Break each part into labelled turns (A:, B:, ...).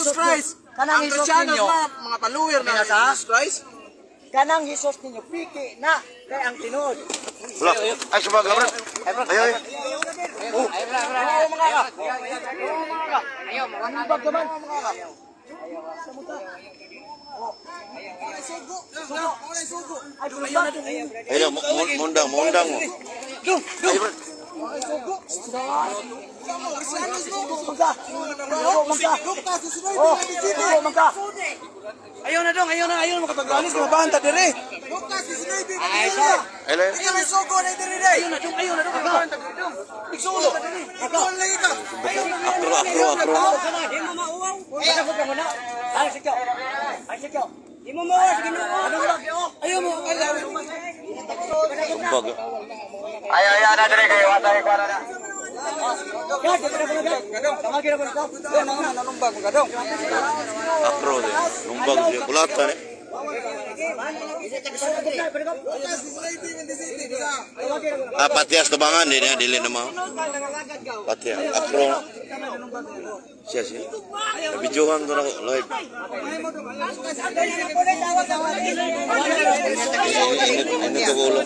A: Jesus Christ.
B: Kanang
A: Ang
B: Jesus
A: Kristiyanos
B: ninyo.
A: mga follower na
B: Nasa?
A: Jesus Christ.
B: Kanang Jesus ninyo piki na kay ang tinuod.
C: Wala. Ay, sumag, Brad. Ay, ay.
B: Ayaw mga ka. Ayaw mga ka. Ayaw mga ka. Ay, bulumbag.
C: Ay, na, mundang, mundang mo. Ay, Brad.
B: Mangka. Mangka. Oh, mangka.
A: Ayaw na dong, ayaw na, ayaw na makapag-alis, mabanta dire.
B: Ay, sir.
C: Ay, lay.
A: Ayaw na dong, ayaw na dong, mabanta dire dong. Igsulo.
C: Akro, akro, akro.
B: Di mo mauwaw. Ay, ka muna. Ay, sige. Ay, sige. Di mo mauwaw sa Ginoo. Ano lang?
A: Ayaw mo, ayaw.
C: Sumbag.
D: Ayaw, ayaw na dire kayo. Watay ko na.
B: Gad, tawagin na ko na.
A: Nanumbag ka dong.
C: Akro, eh. Lumbag siya. Bulatan, eh. Ah, patias tabangan din niya, dili na mao. Patias. Akro. Siya, siya. Nabidyohan to na ko, live. Init, init ko ulo.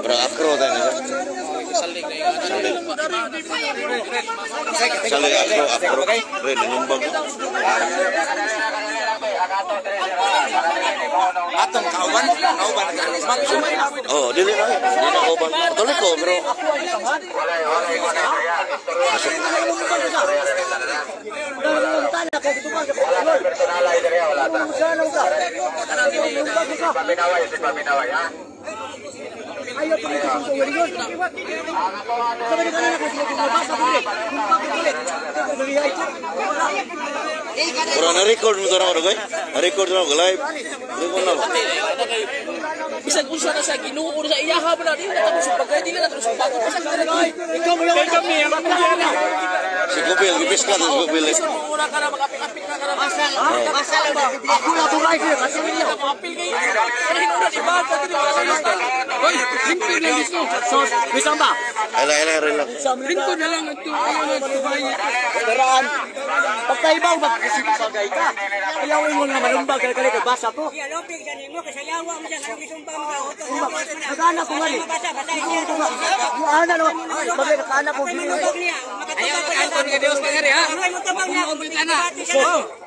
C: Pero akro tayo na siya. Salik. Salik, akro, akro. Rin, nanumbag.
A: Atong kauban, kauban
C: Oh, dili na. Dili na ko ba? Katoliko, pero
D: Personalay dire, wala ta. Paminaway, si paminaway, ha?
B: Ayaw pa rin sa ulit. Sabi ka na na kasi basa ko ulit.
C: Pero na-record mo to na ako, dugay? Na-record na ako, live. Record na ako.
E: Bisag unsa na sa Ginoo sa iyaha ba na dili na tapos bagay, dili na tapos bago bisag
B: Ikaw mo lang. Kami ang
C: Si Kubil, gibis ka sa Kubil. Eh.
E: Bisan mo una ka na makapil-apil ka na.
B: Ako na itong live here. Kasi ninyo.
E: Apil kay pero hinuran iba ka dili wala sa lista.
F: Hoy, lingkod na mismo.
B: So, bisang ba?
C: Ay, ay, relax.
F: Lingkod na lang ito. Ayaw na ito ba?
B: Daraan. Pagkaibaw, magkasibagay ka. Ayaw mo nga malumbag ka kali kay basa ko.
G: Ya lopig sa nimo kasi yawa mo siya nganong gisumpa mo ka utos.
B: Nag-anak ko nga ni.
G: Basa basa siya.
B: Ana no. Bagay nakaana ko.
G: Makatubang niya, makatubang pa niya.
F: Dios na nga ha.
G: Ay mo tabang niya kung
F: na.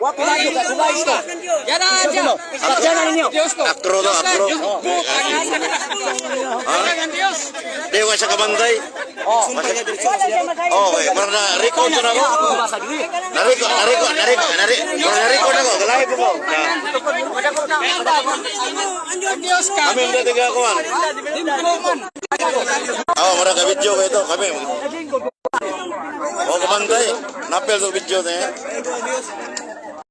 B: Wa ko lagi ka sulay ko.
F: Yan na siya.
B: Pasya na ninyo.
F: Dios ko.
C: Akro to, akro.
F: Ang Dios.
C: Di, wa siya kabantay. Oh, okay. Mara na, record to na ako.
B: Ako basa diri.
C: Na-record, na-record, na-record, na-record, na-record ako. Live ako.
F: Ang Dios ka.
C: Kami ang dating ako, ah. Oh, mara ka video kayo to. Kami. Oh, kabantay. Napel to video na eh.